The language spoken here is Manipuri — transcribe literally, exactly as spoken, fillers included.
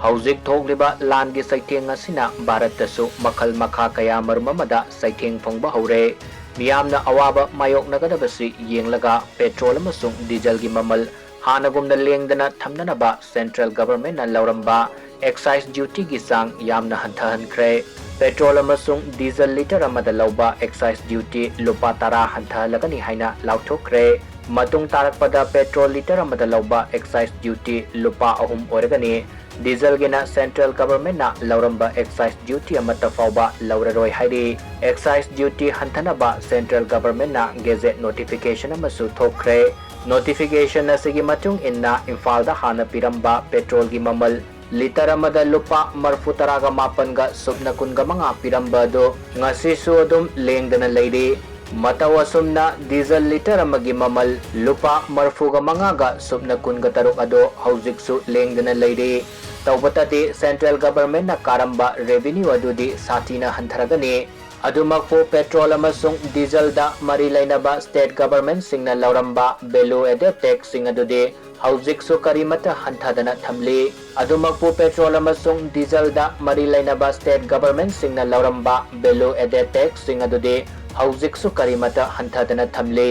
ꯍꯧꯖꯤꯛ ꯊꯣꯛꯂꯤꯕ ꯂꯥꯟꯒꯤ ꯆꯩꯊꯦꯡ ꯑꯁꯤꯅ ꯚꯥꯔꯠꯇꯁꯨ ꯃꯈꯜ ꯃꯈꯥ ꯀꯌꯥ ꯃꯔꯨꯝ ꯑꯃꯗ ꯆꯩꯊꯦꯡ ꯐꯪꯕ ꯍꯧꯔꯦ꯫ ꯃꯤꯌꯥꯝꯅ ꯑꯋꯥꯕ ꯃꯥꯌꯣꯛꯅꯒꯗꯕꯁꯤ ꯌꯦꯡꯂꯒ ꯄꯦꯇ꯭ꯔꯣꯜ ꯑꯃꯁꯨꯡ ꯗꯤꯖꯜꯒꯤ ꯃꯃꯜ ꯍꯥꯟꯅꯒꯨꯝꯅ ꯂꯦꯡꯗꯅ ꯊꯝꯅꯅꯕ ꯁꯦꯟꯇ꯭ꯔꯦꯜ ꯒꯚꯔꯟꯃꯦꯟꯠꯅ ꯂꯧꯔꯝꯕ ꯑꯦꯛꯁꯥꯏꯖ ꯗ꯭ꯌꯨꯇꯤꯒꯤ ꯆꯥꯡ ꯌꯥꯝꯅ ꯍꯟꯊꯍꯟꯈ꯭ꯔꯦ꯫ ꯄꯦꯇ꯭ꯔꯣꯜ ꯑꯃꯁꯨꯡ ꯗꯤꯖꯜ ꯂꯤꯇꯔ ꯑꯃꯗ ꯂꯧꯕ ꯑꯦꯛꯁꯥꯏꯖ ꯗ꯭ꯌꯨꯇꯤ ꯂꯨꯄꯥ ꯇꯔꯥ ꯍꯟꯊꯍꯜꯂꯒꯅꯤ ꯍꯥꯏꯅ ꯂꯥꯎꯊꯣꯛꯈ꯭ꯔꯦ꯫ ꯃꯇꯨꯡ ꯇꯥꯔꯛꯄꯗ ꯄꯦꯇ꯭ꯔꯣꯜ ꯂꯤꯇꯔ ꯑꯃꯗ ꯂꯧꯕ ꯑꯦꯛꯁꯥꯏꯖ ꯗ꯭ꯌꯨꯇꯤ ꯂꯨꯄꯥ ꯑꯍꯨꯝ ꯑꯣꯏꯔꯒꯅꯤ꯫ ꯗꯤꯖꯜꯒꯤꯅ ꯁꯦꯟꯇ꯭ꯔꯦꯜ ꯒꯚꯔꯟꯃꯦꯟꯠꯅ ꯂꯧꯔꯝꯕ ꯑꯦꯛꯁꯥꯏꯖ ꯗ꯭ꯌꯨꯇꯤ ꯑꯃꯠꯇ ꯐꯥꯎꯕ ꯂꯧꯔꯔꯣꯏ ꯍꯥꯏꯔꯤ꯫ ꯑꯦꯛꯁꯥꯏꯖ ꯗ꯭ꯌꯨꯇꯤ ꯍꯟꯊꯅꯕ ꯁꯦꯟꯇ꯭ꯔꯦꯜ ꯒꯚꯔꯟꯃꯦꯟꯠꯅ ꯒꯦꯖꯦꯠ ꯅꯣꯇꯤꯐꯤꯀꯦꯁꯟ ꯑꯃꯁꯨ ꯊꯣꯛꯈ꯭ꯔꯦ꯫ ꯅꯣꯇꯤꯐꯤꯀꯦꯁꯟ ꯑꯁꯤꯒꯤ ꯃꯇꯨꯡ ꯏꯟꯅ ꯏꯝꯐꯥꯜꯗ ꯍꯥꯟꯅ ꯄꯤꯔꯝꯕ ꯄꯦꯇ꯭ꯔꯣꯜꯒꯤ ꯃꯃꯜ ꯂꯤꯇꯔ ꯑꯃꯗ ꯂꯨꯄꯥ ꯃꯔꯐꯨ ꯇꯔꯥꯒ ꯃꯥꯄꯟꯒ ꯁꯨꯞꯅ ꯀꯨꯟꯒ ꯃꯉꯥ ꯄꯤꯔꯝꯕ ꯑꯗꯨ ꯉꯁꯤꯁꯨ ꯑꯗꯨꯝ ꯂꯦꯡꯗꯅ ꯂꯩꯔꯤ꯫ ꯃꯇꯧ ꯑꯁꯨꯝꯅ ꯗꯤꯖꯜ ꯂꯤꯇꯔ ꯑꯃꯒꯤ ꯃꯃꯜ ꯂꯨꯄꯥ ꯃꯔꯐꯨꯒ ꯃꯉꯥꯒ ꯁꯨꯞꯅ ꯀꯨꯟꯒ ꯇꯔꯨꯛ ꯑꯗꯨ ꯍꯧꯖꯤꯛꯁꯨ ꯂꯦꯡꯗꯅ ꯂꯩꯔꯤ꯫ ꯇꯧꯕꯇꯗꯤ ꯁꯦꯟꯇ꯭ꯔꯦꯜ ꯒꯚꯔꯟꯃꯦꯟꯠꯅ ꯀꯥꯔꯝꯕ ꯔꯦꯚꯤꯅ꯭ꯌꯨ ꯑꯗꯨꯗꯤ ꯁꯥꯊꯤꯅ ꯍꯟꯊꯔꯒꯅꯤ꯫ ꯑꯗꯨꯃꯛꯄꯨ ꯄꯦꯇ꯭ꯔꯣꯜ ꯑꯃꯁꯨꯡ ꯗꯤꯖꯜꯗ ꯃꯔꯤ ꯂꯩꯅꯕ ꯁ꯭ꯇꯦꯠ ꯒꯚꯔꯟꯃꯦꯟꯠꯁꯤꯡꯅ ꯂꯧꯔꯝꯕ ꯚꯦꯂꯨ ꯑꯦꯗꯦꯗ ꯇꯦꯛꯁꯁꯤꯡ ꯑꯗꯨꯗꯤ ꯍꯧꯖꯤꯛꯁꯨ ꯀꯔꯤꯃꯠꯇ ꯍꯟꯊꯗꯅ ꯊꯝꯂꯤ꯫ ꯑꯗꯨꯃꯛꯄꯨ ꯄꯦꯇ꯭ꯔꯣꯜ ꯑꯃꯁꯨꯡ ꯗꯤꯖꯜꯗ ꯃꯔꯤ ꯂꯩꯅꯕ ꯁ꯭ꯇꯦꯠ ꯒꯚꯔꯟꯃꯦꯟꯠꯁꯤꯡꯅ ꯂꯧꯔꯝꯕ ꯚꯦꯂꯨ ꯑꯦꯗꯦꯗ ꯇꯦꯛꯁꯁꯤꯡ ꯑꯗꯨꯗꯤ ꯍꯧꯖꯤꯛꯁꯨ ꯀꯔꯤꯃꯠꯇ ꯍꯟꯊꯗꯅ ꯊꯝꯂꯤ꯫